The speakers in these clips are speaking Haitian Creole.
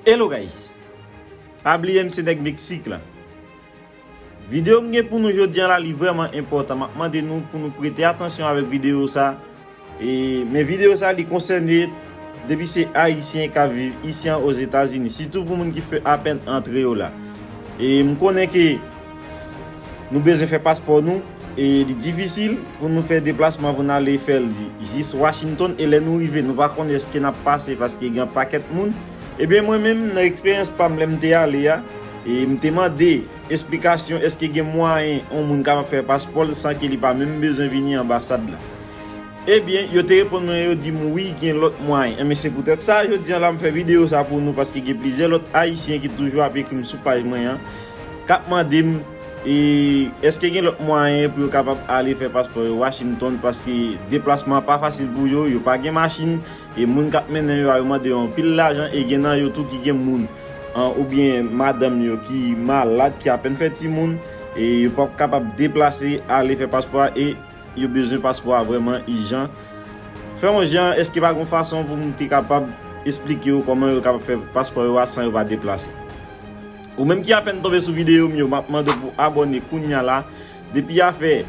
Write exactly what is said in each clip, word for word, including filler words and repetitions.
Hello guys. Pa bliye m se nèg Meksik la. Videyo m gen pou nou jodi a la, li vrèman enpòtan. M ap mande nou pou nou prete atansyon avèk videyo sa. E, men videyo sa li konsène depi se Ayisyen k ap viv isi an Ozetazini, sitou pou moun ki fè apèn antre yo la. E m konnen ke nou bezwen fè paspò nou, e li difisil pou nou fè deplasman pou n ale fè l jis Washington, e lè nou rive, nou pa konnen èske n ap pase paske gen pakèt moun. Ebyen, mwen menm, nan eksperyans pa m, lè m te ale a, e m te mande esplikasyon èske gen mwayen yon moun kapab fè paspò l san ke li pa menm bezwen vini anbasad la. Ebyen, yo te reponn mwen, yo di m wi, gen lòt mwayen. Enben, se poutèt sa, jodi a la, m fè videyo sa pou nou, paske gen plizyè lòt Ayisyen ki toujou ap ekri m sou paj mwen an, k ap mande m, e, èske gen lòt mwayen pou yo kapab ale fè paspò yo Washington, paske deplasman an pa fasil pou yo, yo pa gen machin, e moun k ap mennen yo a, yo mande yo anpil lajan, e gen nan yo tou ki gen moun, an, oubyen madanm yo ki malad, ki apèn fè timoun, e yo p ap kapab deplase ale fè paspò a, e yo bezwen paspò a vrèman ijan. Fè yon jan, èske pa gon fason pou m te kapab esplike yo kòman yo kapab fè paspò yo a san yo pa deplase? Ou menm ki apèn tonbe sou videyo m yo, m ap mande w pou abòne kounya la. Depi afè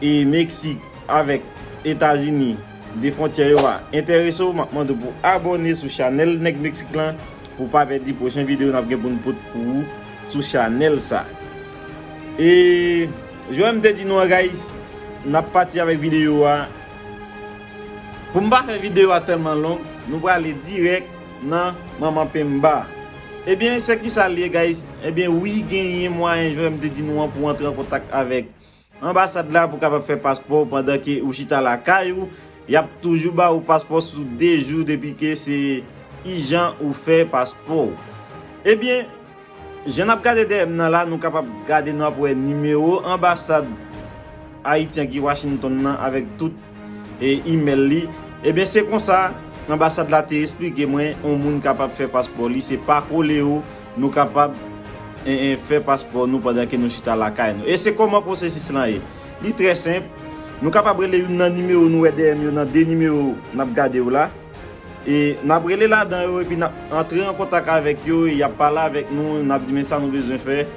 e Meksik avèk Etazini, de fwontyè yo a enterese w, m ap mande w pou abòne sou chanèl Nèg Meksik lan, pou w pa pèdi pwochen videyo n ap gen pou n pote pou ou sou chanèl sa. E jan m te di nou an, guys, n ap pati avèk videyo a. Pou m pa fè videyo a tèlman long, nou prale dirèk nan manman penmba. Ebyen, se kisa l ye, guys? Ebyen, wi, genyen mwayen, jan m te di nou an, pou antre an kontak avèk anbasad la pou kapab fè paspò w pandan ke ou chita lakay ou. Y ap toujou ba ou paspò sou de jou depi ke se ijan ou fè paspò w. Ebyen, jan n ap gade dèyè m nan la, nou kapab gade, n ap wè nimewo anbasad Ayiti an ki Washington nan avèk tout e imèl li. Ebyen, se konsa, anbasad la te esplike mwen, yon moun kapab fè paspò li, se pa kole yo, nou kapab, en, en, fè paspò nou pandan ke nou chita lakay nou. E se kòman pwosesis lan ye? Li trè senp. Nou kapab rele youn nan nimewo nou wè dèyè m yo, nan de nimewo n ap gade yo la. E n ap rele ladan yo, epi n ap antre an kontak avèk yo, e y ap pale avèk nou, n ap di men sa nou bezwen fè.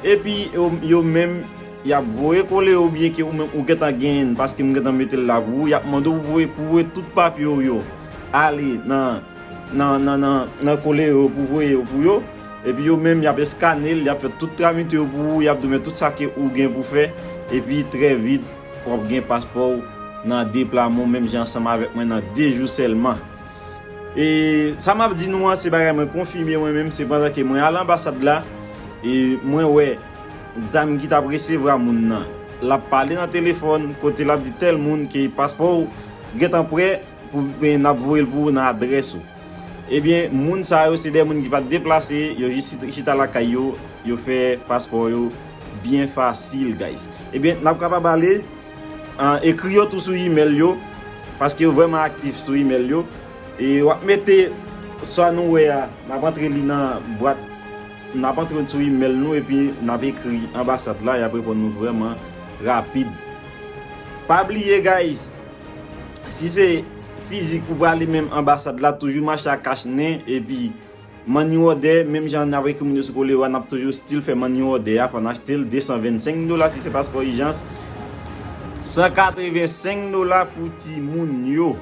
Epi yo, yo menm, y ap voye kole yo, oubyen ke ou menm ou gentan genyen l, paske m gentan mete l la pou ou, y ap mande w pou voye, pou voye tout papye w yo ale nan, nan, nan, nan, nan kole yo, pou voye yo pou yo. Epi yo menm, y ap eskane l, y ap fè tout tramite yo pou ou, y ap di w men tout sa ke ou gen pou fè. Epi trè vit, w ap gen paspò w nan de pla men w, menm jan ansanm avèk mwen, nan de jou sèlman. E sa m ap di nou an, se bagay mwen konfime mwen menm, se pandan ke mwen al anbasad la, e mwen wè dam ki t ap resevwa moun nan, l ap pale nan telefòn, kote l ap di tèl moun ke paspò w gentan prè, pou, e n ap voye l pou ou nan adrès ou. Ebyen, moun sa yo, se de moun ki pa t deplase, yo jis chita lakay yo, yo fè paspò yo byen fasil, guys. Ebyen, n ap kapab ale, an, ekri yo tou sou imèl yo, paske yo vrèman aktif sou imèl yo. E w ap mete sa nou wè a, n ap antre li nan bwat, n ap antre sou imèl nou, epi n ap ekri anbasad la, y ap reponn nou vrèman rapid. Pa bliye, guys, si se fizik ou prale, menm anbasad la toujou mache ak kach nen, epi money order, menm jan n ap ekri moun yo sou kole yo a, n ap toujou still fè money order a, fò n achte l, de san vennsenk dola si se paspò ijans, san katrevensenk dola pou timoun yo.